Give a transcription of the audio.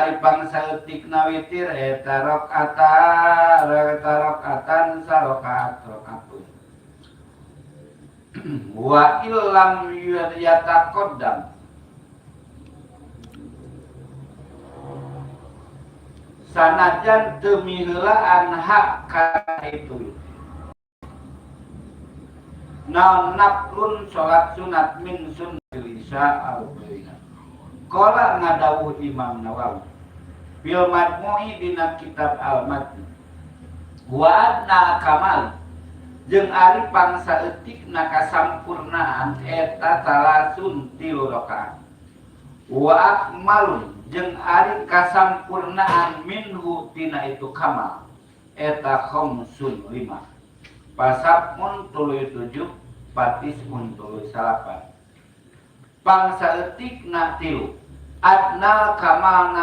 ari pangsaeutikna witir eta rakaata eta rakaatan sarakaat rakaatun. Wa illam yataqaddam sanajan teu miheulaan hak kana itu naon naflun salat sunat min sunnatil isya arba'ina. Qala ngadawuh Imam Nawawi fil majmu'i dina kitab Al Majmu' wa adna kamal jeung ari pangsaeutikna kasampurnaan eta talasun 3 rakaat wa akmalun jeung ari kasampurnaan minhu tina itu kamal eta khamsun 5 pasabmun tuluy 7 patismun tuluy 9 pangsaeutikna 3 adnal kamalna